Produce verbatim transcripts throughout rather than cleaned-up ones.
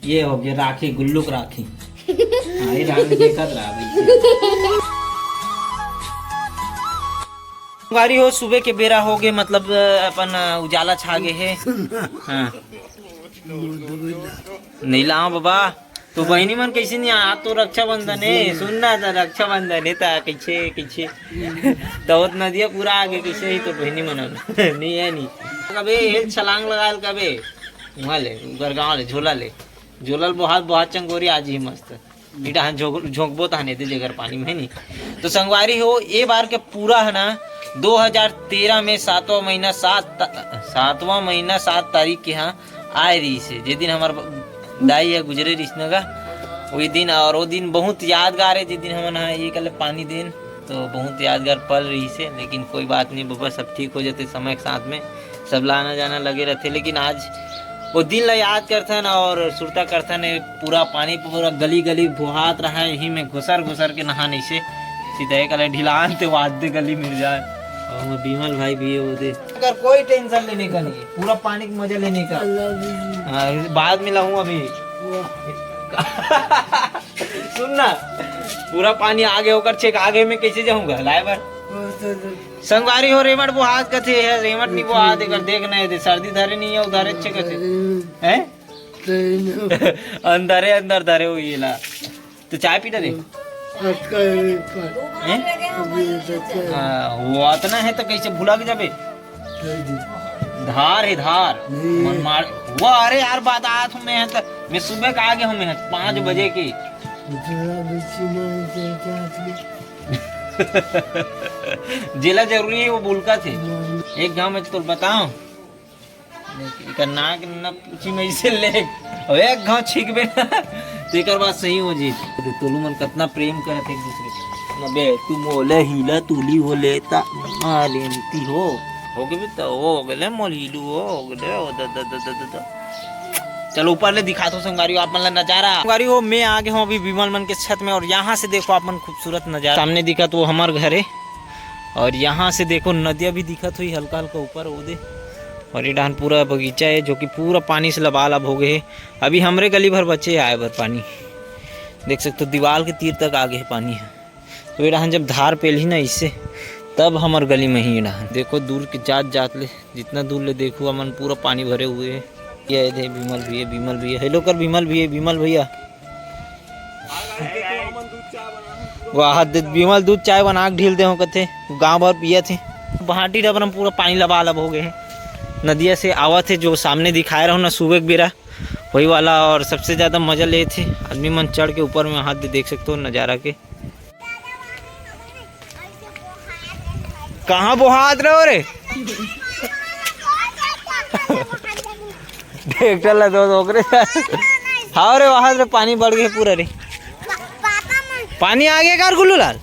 ये हो गया राखी, गुल्लू के राखी। हाँ, ये राखी देखत रहा भाई। संगवारी हो, सुबह के बेरा हो गए, मतलब अपन उजाला छा गए है। हाँ। नहीं लाओ बाबा, तो बहिनी मन कैसे नहीं आ? तो रक्षाबंधन है, सुन ना, तो रक्षाबंधन है, ता कैसे कैसे तो नदिया पूरा आगे कैसे ही तो बहिनी मन नहीं है नहीं। कबे हेल छलांग लगा ले, कबे वहाँ ले, उगर गाँव ले, झोला ले, झोला ले, बहुत बहुत चंगोरी आज ही मस्त। इटा झोंक-, झोंकबो तहने दे जेकर पानी में नहीं। तो संगवारी हो, ये बार के पूरा है ना, दो हज़ार तेरह में सातवां महीना सात ता-, सातवां महीना सात तारीख के यहाँ आए रही से, जे दिन हमार ब-, दाई है गुजरे रहीस न गा, वही दिन। और वो दिन बहुत यादगार है, जे दिन हमन हा ये कल पानी देन, तो बहुत यादगार पल रही से। लेकिन कोई बात नहीं बाबा, सब ठीक हो जाते समय के साथ में। सब लाना जाना लगे रहते, लेकिन आज वो दिन ला याद करथन और सुरता करथन। ये पूरा पानी पूरा गली गली बोहात रहा है, यही में घुसर घुसर के नहा नहीं से सीधा एक अलग ढिलान ते वाद्य गली मिल जाए। और वो विमल भाई भी है, वो दे अगर कोई टेंशन लेने का नहीं है, पूरा पानी का मजा लेने का। हाँ, बाद में लाऊं अभी। सुन ना, पूरा पानी आगे होकर चेक आगे में कैसे जाऊंगा लाए बर। संगवारी हो, रेमट बोहात कथे है, रेमट नहीं बोहात, एकर देख नहीं दे, सर्दी धरे नहीं है, उधारे अच्छे कथे। हैं? अंदरे अंदर धरे हुई ला। तो चाय पीना दे। हैं? हाँ, वो अतना है तो कैसे भुला के जाबे? धार है, धार। मन मार। वो, अरे यार, बात आत हूँ मैं, तो मैं सुबह का आ गया हूँ मैं, पाँच बजे की। जेला जरूरी है, वो बुलका थे। एक गांव में तो बताओ, एकर नाक न पूछी में इसे ले, अब एक घाव छींकबे ना, तो एकर बात सही हो जी। तो तोलू मन कितना प्रेम करत एक दूसरे के। अबे तू मोले हीला तूली हो लेता, मालेंती हो, हो गए तो हो गए मोल हीलू हो, हो गए, ओ the, the, the, the, the, the. चलो ऊपर ले दिखा दो संगवारी हो आप मन ला नजारा। संगवारी हो, मैं आ गया हूँ अभी विमल मन के छत में और यहाँ से देखो आप मन खूबसूरत नजारा। सामने दिखा तो वो हमार घर है और यहाँ से देखो नदिया भी दिखत हुई हल्का हल्का ऊपर वो दे। और ये डाहन पूरा बगीचा है जो कि पूरा पानी से लबालब हो गए है। अभी हमरे गली भर बचे आए बर पानी, देख सकते हो दीवार के तीर तक आ गए है पानी है। तो ये डाहन जब धार पेलही ना इससे तब हमर गली में ही ये डाहन देखो दूर के जात जात ले जितना दूर ले देखो हमन पूरा पानी भरे हुए है। ये दे विमल भैया, विमल भैया, हेलो कर विमल भैया, विमल भैया। वाह, दे-, विमल दूध चाय बना के ढील दे हो कथे, गांव भर पियत हे। बहाटी डबरा में पूरा पानी लबालब हो गए हे। नदिया से आवत हे, जो सामने दिखाए रहो ना सुबह के बेरा, वही वाला। और सबसे ज्यादा मजा लेत हे आदमी मन चढ़ के ऊपर में हाथ दे, देख सकते हो नजारा के। कहाँ बोहात रहो रे? ट्रैक्टर ला दो, दो ओकरे साथ। हाँ रे, वहां से पानी बढ़ गए पूरा रे। पानी आ गया कार गुल्लू लाल?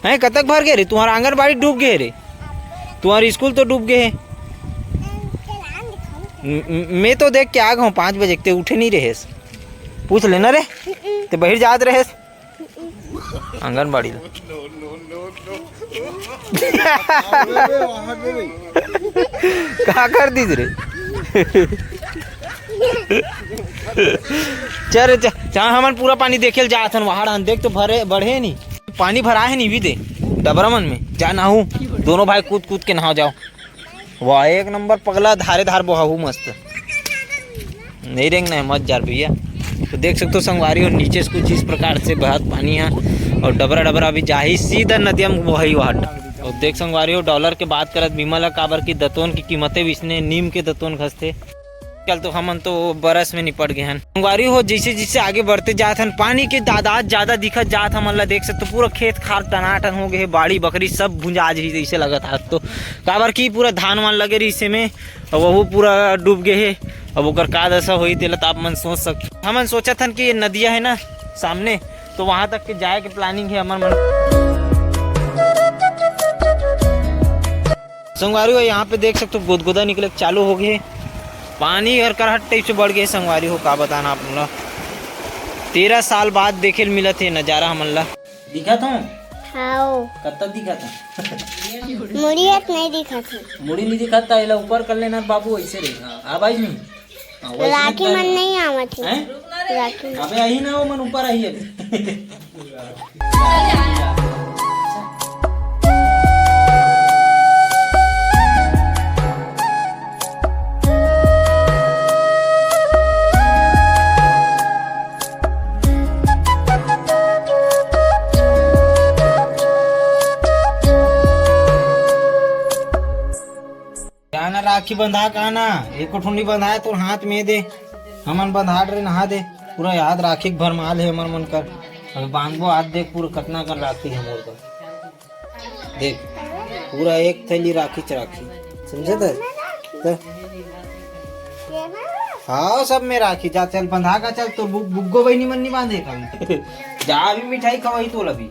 हैं, कतक भर गए रे? तुम्हारा आंगनबाड़ी डूब गए रे, तुम्हारा स्कूल तो डूब गए है। म-, म-, मैं तो देख के आ गया हूँ पाँच बजे के, ते उठे नहीं रहे। पूछ लेना रे, ते बाहर जात रहे। आंगनबाड़ी ला। का कर दीस रे? चल रे, चल, चल, हमन पूरा पानी देखे ल जात हन, वहां रहन, देख तो भरे, बढ़े नहीं, पानी भरा है नहीं भी दे, डबरा मन में, जा नहाऊ, दोनों भाई कूद कूद के नहाओ जाओ। वाह, एक नंबर पगला, धारे धार बोहाहू मस्त। नहीं रेंगना है, मत जा रे भैया। तो देख सकते हो संगवारी हो, नीचे से कुछ इस प्रकार से बहत पानी है और डबरा डबरा अभी जाही सीधा नदिया में बोही वाट। और देख संगवारी हो, डॉलर के बात करत बीमा ला, काबर की दतोन की कीमतें विसने नीम के दतोन घसते। कल तो हमन तो बरस में निपट गए हन। संगवारी हो, जैसे जैसे आगे बढ़ते जात हन, पानी के दादात ज्यादा दिखत जात हमन ला। देख सकते हो, पूरा खेत खार टनाटन हो गए हे, बाड़ी बकरी सब भुंजा जही जैसे लगत हाथ तो, काबर की पूरा धान वान लगे रही से में, अब वहू पूरा डूब गए हे। अब ओकर का दशा होई, तेला तो आप मन सोच सकते हो। हमन सोचत हन कि ये नदिया है ना सामने, तो वहां तक के जाए के प्लानिंग है हमर मन। संगवारी हो, यहाँ पे देख सकते हो, गोदगोदा निकले चालू हो गए, पानी और करहट टाइप से बढ़ गए। संगवारी हो, का बताना आप मन ला, तेरह साल बाद देखे ल मिलत हे नजारा हमन ला। दिखत हो? हाओ। कत्ता दिखत हो? मुड़ी हत नहीं दिखत हे। मुड़ी नहीं दिखत, ता एला ऊपर कर लेना बाबू, ऐसे रहेगा। आवाज नहीं। हाँ, वैसे राखी नहीं मन नहीं आवत हे। हैं? राखी। अबे, अही ना, ओमन ऊपर अही अभी। जाना राखी बंधा का ना, एको ठुनी बंधाए तोर हाथ में दे, हमन बंधा डरे नहा दे। पूरा याद राखी के भरमाल है हमर मन कर। अबे बांधबो आज, देख पूरा कतना कन राखी है मोर कर। देख, पूरा एक थैली राखी च राखी, समझे त? त? हाँ, सब में राखी। जा चल बंधा का चल, तो बु-, बुग्गो बहिनी मन नहीं बांधे कभी। जा अभी मिठाई खवाई तोला अभी।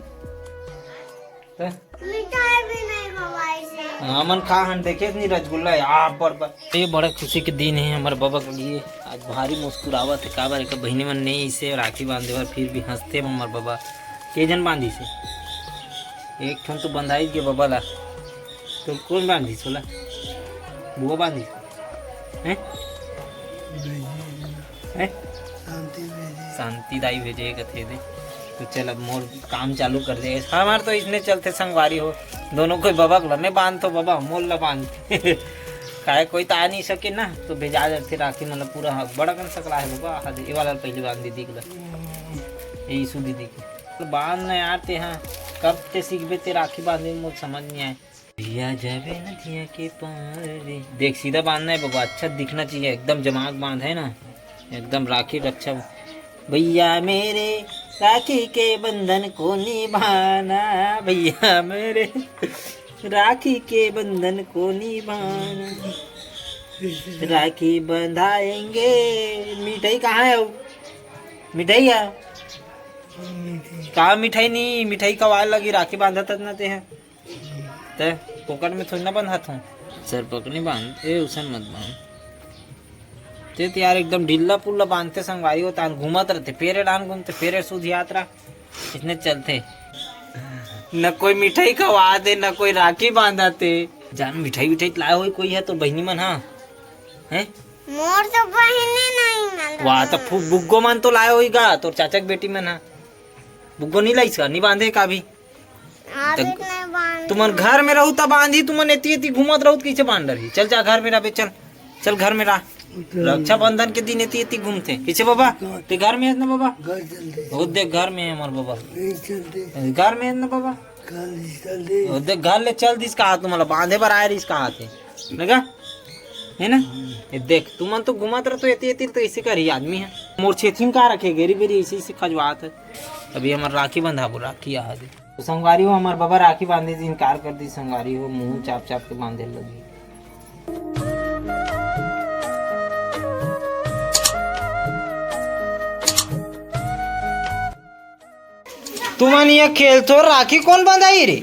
त? मिठाई भी नहीं खवाई से। हमन खा हन, देखे नहीं रसगुल्ला है, आ, पर, पर। ये बड़ा खुशी के दिन है हमर बबा के लिए। आज भारी मुस्कुरावत है, काबर के बहिनी मन नहीं इसे राखी बांधे बर, फिर भी हंसते हमर बबा। के जन बांधी से? एक ठन तो बंधाई के बबा ला। तो कौन बांधी सोला? बुआ बांधी? हैं? हैं? शांति भेजे। शांति दाई भेजे कथे दे। तो चल, अब मोर काम चालू कर दे। हमार तो इसने चलते संगवारी हो, दोनों कोई बबा के लने बांध तो बबा, मोर ला बांध। काहे कोई तो आ नहीं सके ना, तो भेजा जाते राखी, मतलब पूरा हक बड़ा कन सकला है बबा। हाँ, ये वाला पहले बांध दीदी के ला, ये ईशु दीदी के। तो बांध ना यार ते, हाँ, कब ते सीखबे ते राखी बांधे, मोर समझ नहीं आए। भैया जाबे नदिया के पार रे। देख, सीधा बांधना है बबा, अच्छा दिखना चाहिए, एकदम जमाक बांध है ना, एकदम राखी रक्षा। भैया मेरे राखी के बंधन को निभाना, भैया मेरे राखी के बंधन को निभाना, राखी बंधाएंगे। मिठाई कहाँ है वो? मिठाई है? कहाँ मिठाई? नहीं, मिठाई का वार लगी, राखी बांधत ना ते हैं। ते फोकट में थोड़ी ना बंधात हूँ। सर पकड़ी बांध, ए, उसन मत बांध। ते तो यार एकदम ढीला पुल्ला बांधते संगवारी हो, तान घूमत रहते, पेरे डान घूमते, पेरे सूझ यात्रा, इसने चलते। न कोई मिठाई खवा दे, न कोई राखी बांधा ते। जान मिठाई विठाई लाए होई कोई है तो बहिनी मन, हाँ? हैं? मोर तो बहिनी नहीं मन। वाह, तो फु-, बुग्गो मन तो लाए होई गा, तोर चाचा के बेटी मन, हाँ? बुग्गो नहीं लाइस का, नहीं बांधे का भी? अभी त नहीं बांध। तुमन घर में रहू त बांधी, तुमन एती एती घूमत रहू त कइसे बांध डरही? चल जा घर में रहबे, चल, चल घर में रह। रक्षाबंधन के दिन एती एती घूमथे। कइसे बाबा? ते घर में है ना बाबा? घर चलते। वो देख घर में है हमार बाबा। नहीं चलते। घर में है ना बाबा? घर नहीं चलते। वो देख घर ले चल दिस कहा तुम्हारा, बांधे बर आए रहिस कहा थे। लगा? है ना? ये देख, तुमन तो घूमत रह तो एती एती तो ऐसे कर ही आदमी है। मोर छेथिन का रखे, गेरी बेरी ऐसे ऐसे खजवात है। अभी हमार राखी बंधाबो, राखी आ दे। तो संगवारी हो, हमार बाबा राखी बांधे से इनकार कर दी। संगवारी हो, मुंह चाप चाप के बांधे लगी। तुमन ये खेल तो राखी कौन बंधाई रे?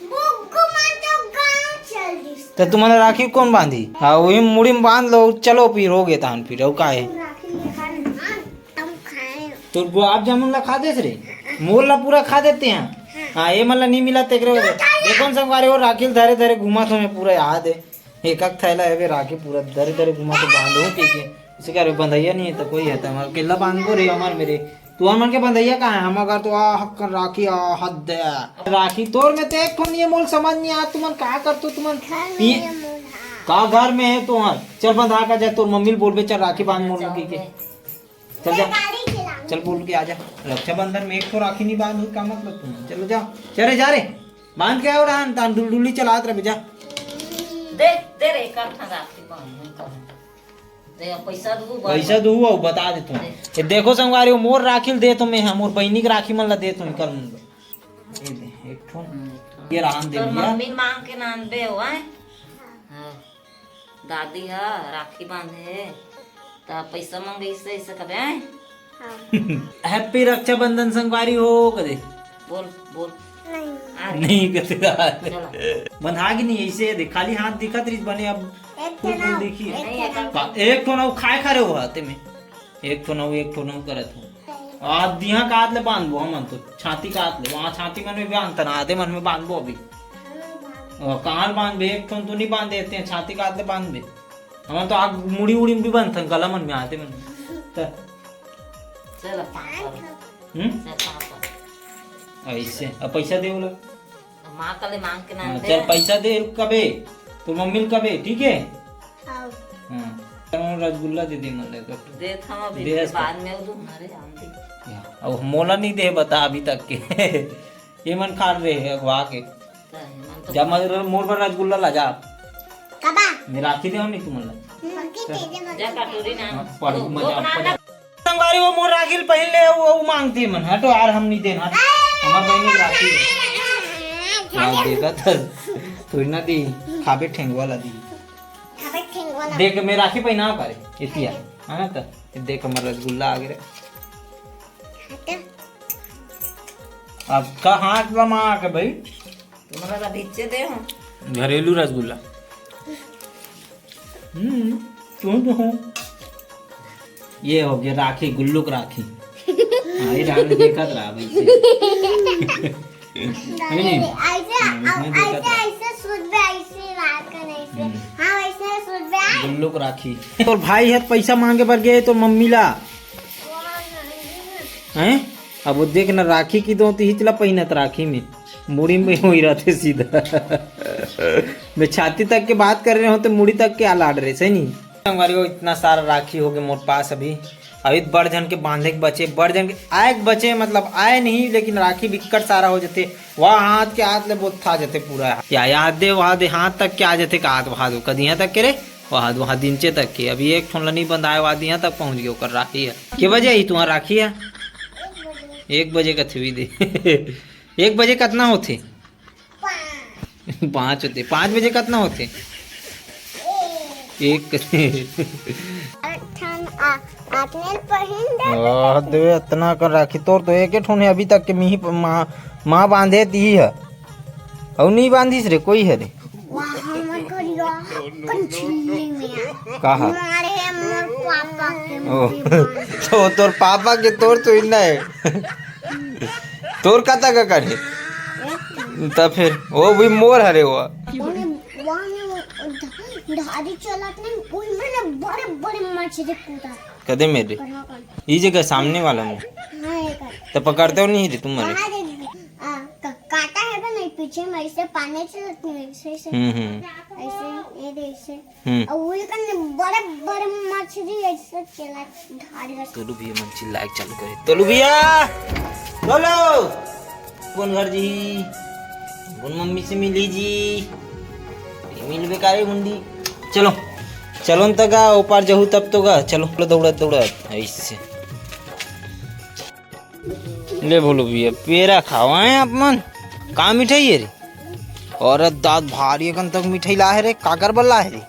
बुग्गू मन तो गाँव चल दिस। तो तुमन राखी कौन बांधी? हाँ, वही मुड़ी में बांध लो, चलो फिर हो गए तान फिर, और का है? राखी निकाल ना। हम खाए। तोर गुलाब जामुन ला खा देस रे, मोर ला पूरा खा देते हैं। हाँ, ये मन ला नहीं मिला तेकरे वजह। देखो न संगवारी हो, राखी ल धरे धरे घूमत हमें पूरा याद है। एक एक थैला है बे राखी पूरा धरे धरे घूमत, बांधो के के। इसे क्या रे, बंधैया नहीं है तो कोई है तो हमारे केला बांधो रे, हमार मेरे। तू मन के बंधैया कहाँ है? हम अगर तो आ हक राखी आ हद दे। राखी तोर में तो एक ठो नहीं है, मोल समझ नहीं आ, तुमन का करतो तुमन? घर में ये है मोला। का घर में है तुम्हार? चल बंधा का जाए, तोर मम्मी ल बोलबे, चल राखी बांध मोर मुखी के। चल जा। गाड़ी चला। चल बोल के आ जा। रक्षाबंधन में एक ठो राखी नहीं बांध हुई, का मतलब तुम? चलो जा। चल रे, जा रे। बांध के आओ रान, तान डुलडुली चलात रहे जा। दे, दे रे, एक आध ठन राखी बांध, नहीं तो। दे, पैसा दू, बार पैसा बार। दू, आओ, बता दे तुम। दे। ये देखो संगवारी हो, मोर राखी ल दे तुम्हें, हम मोर बहिनी के राखी मन ला दे तुम कर मुंगा। ये दे, एक ठो। हम्म, ये रान दे तोर दिया। मम्मी मांग के नान बे हो, आए? हाँ। दादी ह राखी बांधे हे, त पैसा मंगइस, ऐसे कबे आए? हाँ। Happy रक्षाबंधन संगवारी हो कदे। बोल, बोल। नहीं। आ रे। नहीं कदे। चलो। बंधा के नहीं, ऐसे दे, खाली हाथ दिखत रहिस बने, अब एक फुल ठो फुल ना, देखिए। एक ठो ना। का-, एक ठो ना, वो खाए खा रहे हो हाथे में। एक ठो नौ, एक ठो नौ करत हो। आ, दिहा का हाथ ले बांधबो हमन तो, छाती का हाथ ले। वहाँ छाती मन में बांधता ना, आधे मन में बांधबो अभी। आ, कहाँ ले बांधबे? एक ठो तो नहीं बांधे, एते छाती का हाथ ले बांधबे। हमन तो आग मुड़ी उड़ी में भी बांधथन, गला मन में आधे मन में। त चल, पाँच सौ। हम्म? चल, पाँच सौ। ऐसे, अब पैसा दे बोला। माँ कले मांग के ना हाँ, दे। चल, पैसा दे, रुक कबे, तो मम्मी ल कबे, ठीक है? हाँ। हाँ, चलो, रसगुल्ला दे दे, मन लगा। दे था, अभी दे इसके इसका। बाद में वो तुम्हारे जानती। अब मोला नहीं दे, बता अभी तक के। ये मन खा रहे हैं, अगवा के। तो ये मन तो जा, मगर मोर बर रसगुल्ला ला जा। कबा? मैं राखी दे नहीं तुमन ला। मक्की दे दे, मक्की जा दे। कटोरी ना। हाँ, पढ़ू, वो मजा, खाना मजा। संगवारी, वो मोर राखी ल पहिन ले, वो, वो मांगती मन। हटो यार, हम नहीं देना। हमार बहन की राखी है। यार, देखा था, थोड़ी ना दी, खाबे ठेंगवा ला दी। खाबे ठेंगवा ला। देख, मैं राखी पहिना करे, इतिया, है ना? तो देख, हमार रसगुल्ला आ गए। हट। अब का हाथ लमा के भाई। तुम्हारा तो भिच्चे दे हो। घरेलू रसगुल्ला। हम्म, तू तो हो। ये हो गया राखी, गुल्लुक राखी। हाँ, ये राखी देखत रहा भाई से। नहीं, नहीं। ऐसे, हाँ, इसमें देखत ऐसे, रहा। ऐसे सूझ में, ऐसे रात का नहीं से। हम्म। हाँ, वैसे सूझ में आ। गुल्लुक राखी। तोर भाई है पैसा मांगे बर गए तो मम्मी ला। हैं? अब वो देख ना, राखी की दो तो हिचला पहिनत राखी में। मुड़ी में होई रहते सीधा। मैं छाती तक के बात कर रहे हो तो मुड़ी तक के आलाड रहे, सही नहीं? संगवारी हो, इतना सारा राखी हो गए मोर पास अभी। अभी बड़ झन के बांधे के बचे, बड़ झन के आए के बचे, मतलब आए नहीं, लेकिन राखी बिक्कट सारा हो जथे। वह हाथ के हाथ ले बोथा जथे पूरा। या याद दे, वहां दे हाथ तक के आ जथे, का हाथ वहां दो, कदी यहाँ तक के रे, वहां दो, वहां दिनचे तक के। अभी एक ठोन ल नहीं बंधाए, वहां दिया तक पहुंच गए, ओकर राखी है। के बजे आई तुम्हार राखी है? एक बजे का थवी दे। एक बजे कतना होथे? पाँच होथे। पाँच बजे कतना होथे? एक। ठन आ-, आतने ल पहिन दे। आह, देवे, अतना कर राखी। तोर तो एके ठोन हे अभी तक के, मिही प-, माँ, माँ बांधे तिही ह। अउ नहीं बांधिस रे, कोई ह रे। वाह, हमर करिया, कन छिल्ली में आ। का ह? मारे हे मोर पापा के ओ, मुट्ठी बांध। तो तोर पापा के, तोर तो इन्ना हे। तोर कता का करे? एक। त फिर वो भी मोर हरे वो। ओने, वहाँ में वो ध-, धारी चलत नहीं, ओही में ना बड़े-बड़े मछली कूदा। कदे मेरे? कहाँ, कहाँ? ई जगह सामने वाला में। हाँ, एक है। तो पकड़ते हो नहीं रे तुम मरे? कहाँ दे, आ, क-, काटा है तो नहीं, पीछे में ऐसे पानी चलत नहीं, ऐसे, ऐसे। हम्म, हम्म। ऐसे, ये दे, ऐसे। हम्म। अउ उही कने बड़े-बड़े मछली ऐसे चला धार के। तोलू भैया मन चिल्लाए के चालू करे, "तोलू भैया, तोलू, कोन घर जी? कोन मम्मी से मिली जी? ये मिलबे का रे गुंडी? चलो, चलो न त गा, ओपार जहू तब तो गा, चलो।" दौड़त दौड़त ऐसे। ले भोलू भैया, पेरा खावा है आप मन। का मिठाई है रे? अरे दाद भारी अकन तक मिठाई ला है रे, काकर बर ला है रे?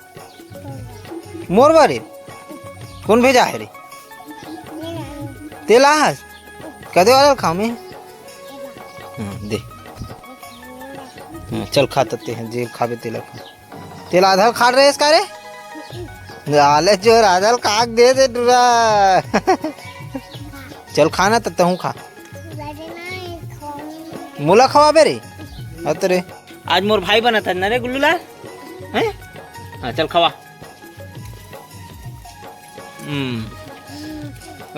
मोर बारे? कोन भेजा है रे? तेला हस? कदे वाला खाओ में? हाँ, दे। हाँ, चल खा तते हैं, जे खाबे तेला खा। तेला आधा खा रहे इसका रे? लाले चोर आधा काक दे दे डुरा। चल खाना त तहूँ खा। मोला खवाबे रे? अत रे। आज मोर भाई बनत हे न रे गुल्लू ला? हैं? हाँ, चल खवा। हम्म।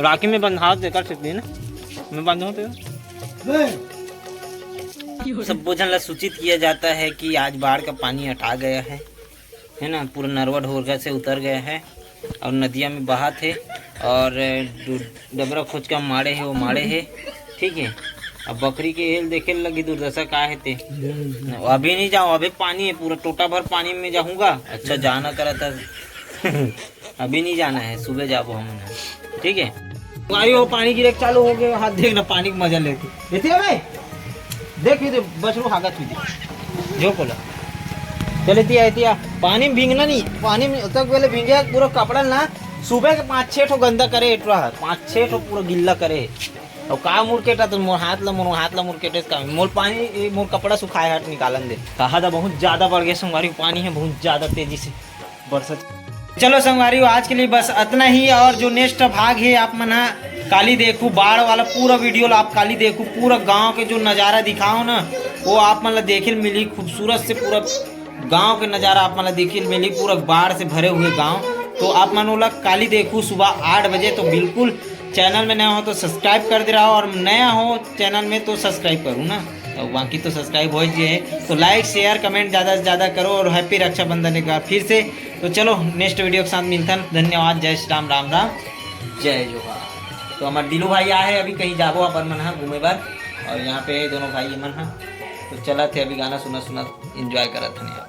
राखी में बंधाव तेकर छुट्टी ना। मैं बंधो तो। सब भोजन ला सूचित किया जाता है कि आज बाढ़ का पानी हटा गया है। है ना, पूरा नरवा ढोरगा से उतर गया है और नदिया में बहात है और डु-, डबरा खोचका माड़े है, वो माड़े है, ठीक है। अब बकरी के हेल देखे लगी दुर्दशा का है ते। अभी नहीं जाओ, अभी पानी है, पूरा टोटा भर पानी में जाऊंगा। अच्छा, जाना करा था। अभी नहीं जाना है, सुबह जाबो हम, ठीक है। भाई, वो पानी गिरे चालू हो गए, हाथ देखना, पानी का मजा लेते। ये थी भाई, देख, ये देख, बछरू हागत हुई। जो बोला, चल, एतिया, एतिया, पानी में भींगना नहीं, पानी में तक पहले भींगे, पूरा कपड़ा ना, सुबह के पाँच छः ठो गंदा करे, एटरा है, पाँच छः ठो पूरा गिल्ला करे। और का मुरकेटा तो मोर हाथ ला, मोर हाथ ला मुरकेटे का, मोर पानी, ए, मोर कपड़ा सुखाए हट निकालन दे। कहा था बहुत ज्यादा बढ़ गया संगवारी, पानी है बहुत ज्यादा तेजी से। बरसत। चलो संगवारी हो, आज के लिए बस अतना ही। और जो next भाग है, आप मन ह काली देखू, बाढ़ वाला पूरा video ला आप काली देखू, पूरा गांव के जो नजारा दिखाओ ना, वो आप मन ला देखे ल मिली, खूबसूरत से पूरा गांव के नजारा आप मन ला देखे ल मिली, पूरा बाढ़ से भरे हुए गांव। तो आप मन ओला काली देखू सुबह आठ बजे, तो बिल्कुल चैनल में नया हो तो सब्सक्राइब कर दे रहा हो, और नया हो चैनल में तो सब्सक्राइब करूँ ना, तो बाकी तो सब्सक्राइब हो ही है। तो लाइक, शेयर, कमेंट ज़्यादा से ज़्यादा करो, और हैप्पी रक्षाबंधन एक बार फिर से। तो चलो, नेक्स्ट वीडियो के साथ मिलथन। धन्यवाद। जय श्री राम, राम राम, जय जोहार। तो हमर दिलू भाई आए हे, अभी कहीं जाबो अपन मन ह घूमे बर, और यहाँ पे दोनों भाई मन ह। तो चलत हे, अभी गाना सुनत सुनत एंजॉय करत हन यहाँ।